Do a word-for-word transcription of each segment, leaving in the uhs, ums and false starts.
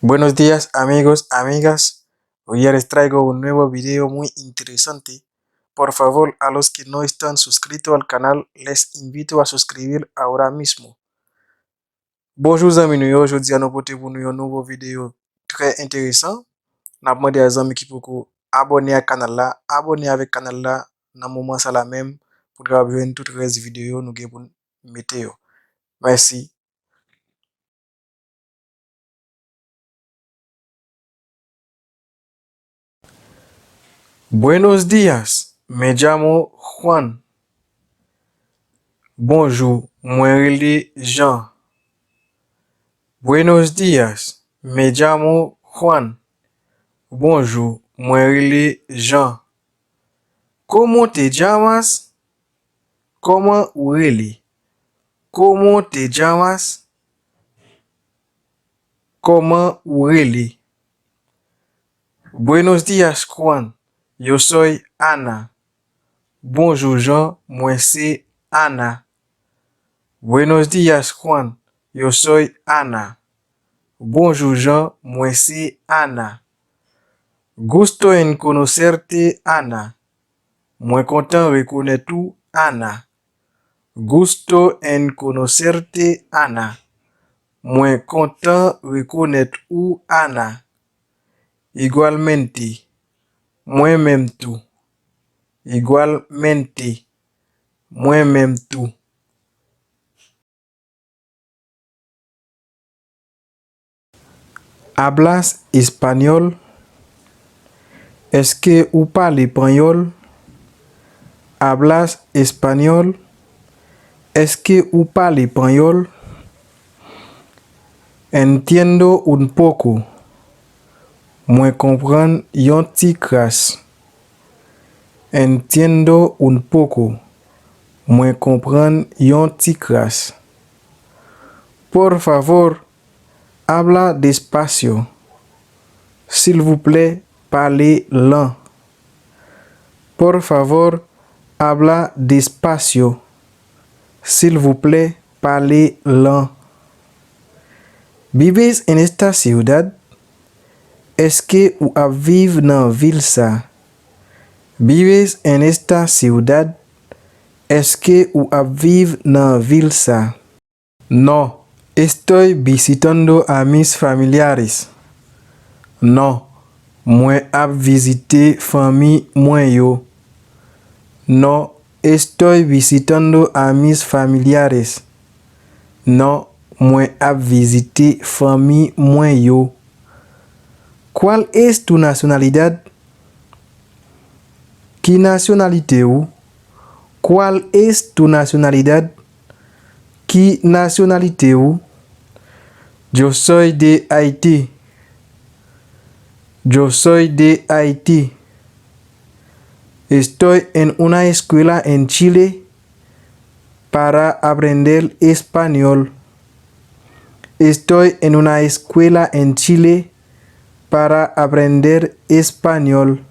Buenos días, amigos, amigas. Hoy les traigo un nuevo video muy interesante. Por favor, a los que no están suscritos al canal, les invito a suscribir ahora mismo. Bonjou zanmi nou yo, jodi a nou pote pou nou yon nouvo videyo trè enteresan. N ap mande a zanmi ki poko abòne ak kanal la, abòne avèk kanal la nan moman sa la menm pou n kapab jwenn tout rès videyo nou gen pou n mete yo. Mèsi. Buenos días, me llamo Juan. Bonjou, mwen rele Jan. Buenos días, me llamo Juan. Bonjou, mwen rele Jan. ¿Cómo te llamas? Kòman ou rele? ¿Cómo te llamas? Kòman ou rele? Buenos días, Juan. Yo soy Ana. Bonjou, Jan. Mwen se Ana. Buenos días, Juan. Yo soy Ana. Bonjou, Jan. Mwen se Ana. Gusto en conocerte, Ana. Mwen kontan rekonèt ou, Ana. Gusto en conocerte, Ana. Mwen kontan rekonèt ou, Ana. Igualmente. Mwen menm tou. Igualmente. Mwen menm tou. ¿Hablas español? Èske ou pale panyòl? ¿Hablas español? Èske ou pale panyòl? Entiendo un poco. Mwen konprann yon ti kras. Entiendo un poco. Mwen konprann yon ti kras. Por favor, habla despacio. Silvouplè, pale lan. Por favor, habla despacio. Silvouplè, pale lan. ¿Vives en esta ciudad? Èske ou ap viv nan vil sa? ¿Vives en esta ciudad? Èske ou ap viv nan vil sa? No, estoy visitando a mis familiares. Non, mwen ap vizite fanmi mwen yo. No, estoy visitando a mis familiares. Non, mwen ap vizite fanmi mwen yo. ¿Cuál es tu nacionalidad? Ki nasyonalite ou? ¿Cuál es tu nacionalidad? Ki nasyonalite ou? Yo soy de Haití. Yo soy de Haití. Estoy en una escuela en Chile para aprender español. Estoy en una escuela en Chile para aprender español.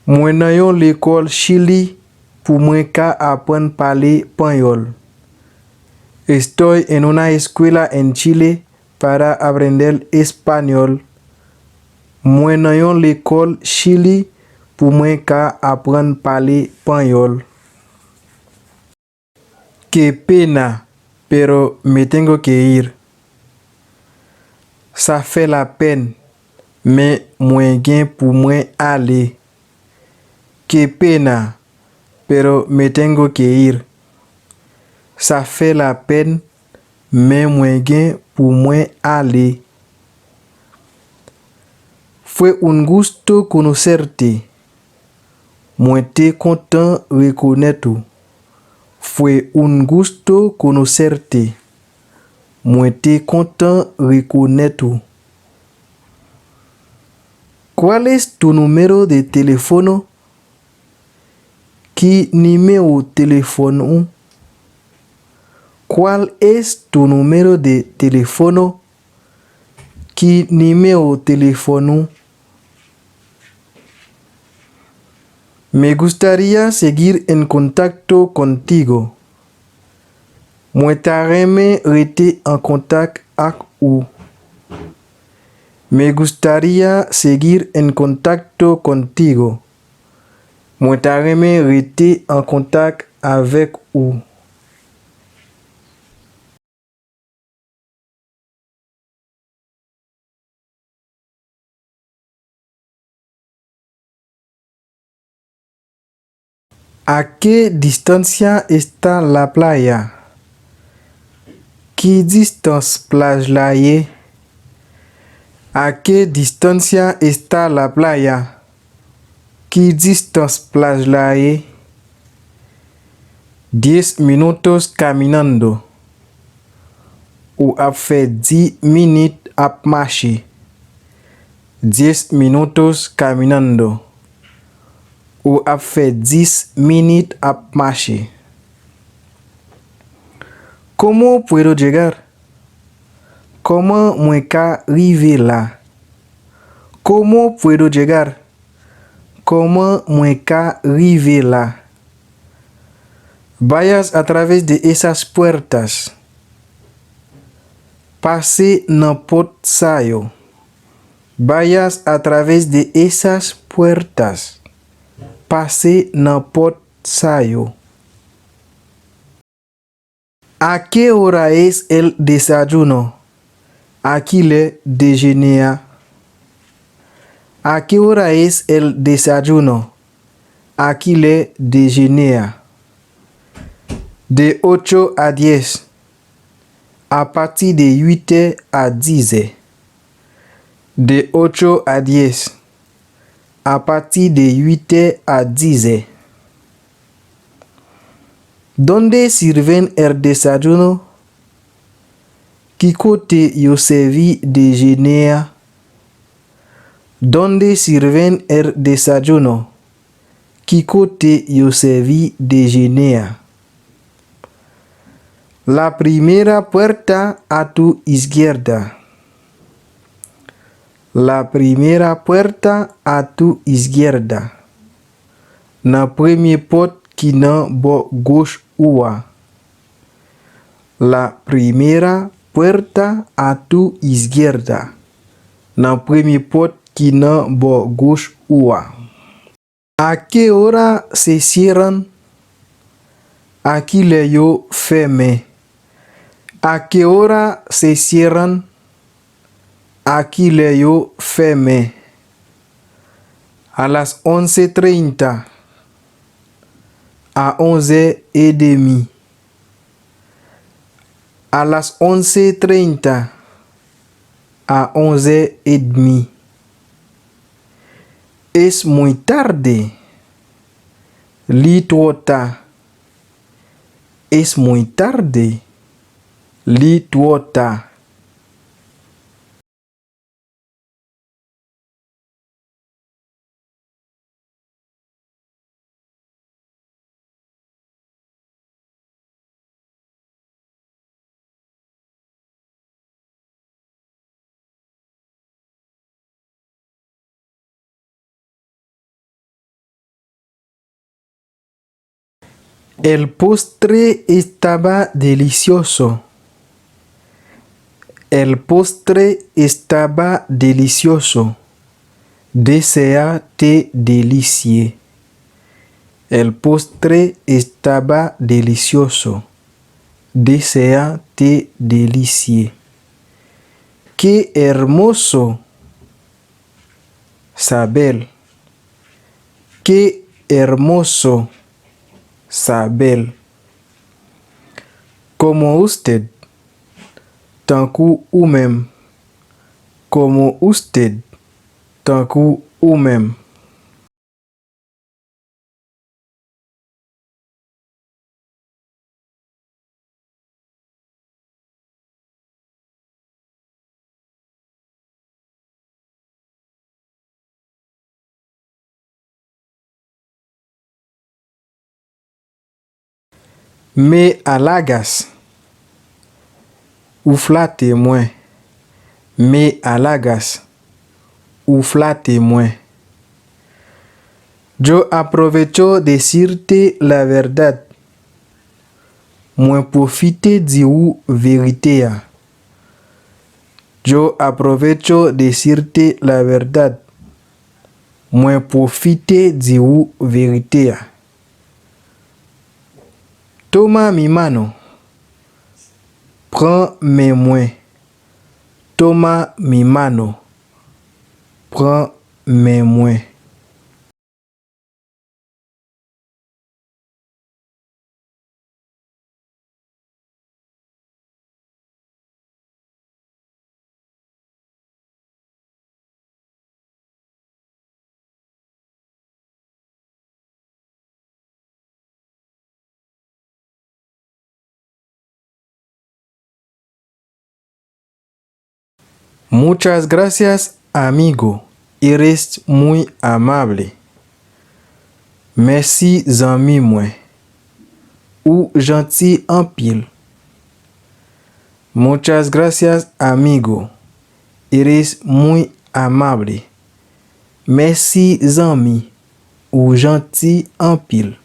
Mwen nan yon lekòl Chili pou mwen ka aprann pale panyòl. Estoy en una escuela en Chile para aprender español. Mwen nan yon lekòl Chili pou mwen ka aprann pale panyòl. Qué pena, pero me tengo que ir. Sa fè lapèn, men mwen gen pou mwen ale. Qué pena, pero me tengo que ir. Sa fè lapèn, men mwen gen pou mwen ale. Fue un gusto conocerte. Mwen te kontan rekonèt ou. Fue un gusto conocerte. Mwen te kontan rekonèt ou. ¿Cuál es tu número de teléfono? Ki nimewo telefòn ou? ¿Cuál es tu número de teléfono? Ki nimewo telefòn ou? Me gustaría seguir en contacto contigo. Mwen ta renmen rete an kontak ak ou. Me gustaría seguir en contacto contigo. Mwen ta renmen rete an kontak avèk ou. ¿A qué distancia está la playa? Ki distans plaj la ye? ¿A qué distancia está la playa? Ki distans plaj la ye? Diez minutos caminando. Ou ap fè dis minit ap mache. Diez minutos caminando. Ou ap fè dis minit ap mache. ¿Cómo puedo llegar? Kòman mwen ka rive la? ¿Cómo puedo llegar? Kòman mwen ka rive la? Vayas a través de esas puertas. Pase nan pòt sa yo. Vayas a través de esas puertas. Pase nan pòt sa yo. ¿A qué hora es el desayuno? ¿A ki lè dejene a? ¿A qué hora es el desayuno? ¿A ki lè dejene a? De ocho a diez. Apati de uitè a dizè. De ocho a diez. Apati de uitè a dizè. ¿Dónde sirven el desayuno? Ki kote yo sèvi dejene a? ¿Dónde sirven el desayuno? Ki kote yo sèvi dejene a? La primera puerta a tu izquierda. La primera puerta a tu izquierda. Nan premye pòt ki nan bò goch ou a. La primera puerta a tu izquierda. Nan premye pòt ki nan bò goch ou a. ¿A qué hora se cierran? A ki lè yo fèmen? ¿A qué hora se cierran? A ki lè yo fèmen? A las once treinta. A onzè edmi. A las once treinta. A onzè edmi. Es muy tarde. Li twò ta. Es muy tarde. Li twò ta. El postre estaba delicioso. El postre estaba delicioso. Desè a te delisye. El postre estaba delicioso. Desè a te delisye. Qué hermoso. Sa bèl. Qué hermoso. Sa bèl. Como usted. Tankou ou menm. Como usted. Tankou ou menm. Me halagas. Ou flate mwen. Me halagas. Ou flate mwen. Yo aprovecho decirte la verdad. Mwen pwofite di ou verite a. Yo aprovecho decirte la verdad. Mwen pwofite di ou verite a. Toma mi mano. Pran men mwen. Toma mi mano. Pran men mwen. Muchas gracias, amigo. Eres muy amable. Mèsi, zanmi mwen. Ou janti anpil. Muchas gracias, amigo. Eres muy amable. Mèsi, zanmi. Ou janti anpil.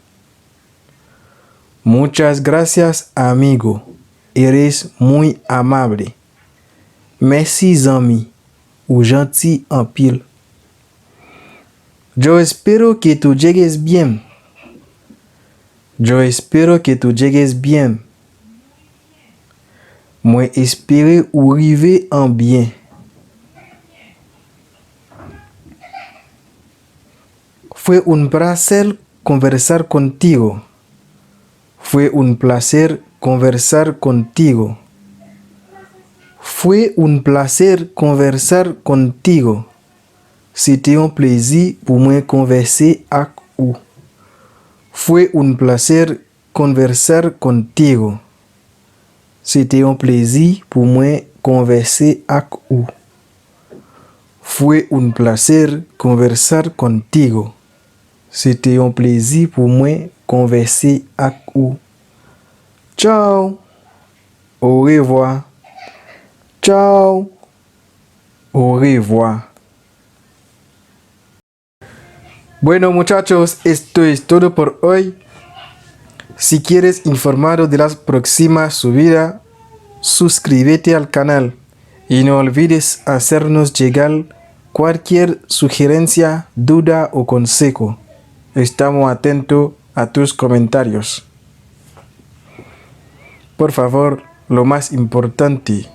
Muchas gracias, amigo. Eres muy amable. Mèsi, zanmi. Ou janti anpil. Yo espero que tú llegues bien. Yo espero que tú llegues bien. Mwen espere ou rive an byen. Fue un placer conversar contigo. Fue un placer conversar contigo. Fue un placer conversar contigo. Se te yon plezi pou mwen konvèse ak ou. Fue un placer conversar contigo. Se te yon plezi pou mwen konvèse ak ou. Fue un placer conversar contigo. Se te yon plezi pou mwen konvèse ak ou. Tchao. Orevwa. Tchao. Orevwa. Bueno, muchachos, esto es todo por hoy. Si quieres informado de las próximas subidas, suscríbete al canal y no olvides hacernos llegar cualquier sugerencia, duda o consejo. Estamos atentos a tus comentarios. Por favor, lo más importante,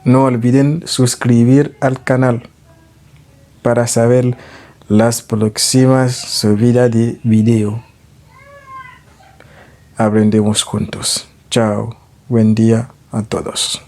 no olviden suscribir al canal para saber las próximas subidas de video. Aprendemos juntos. Chao. Buen día a todos.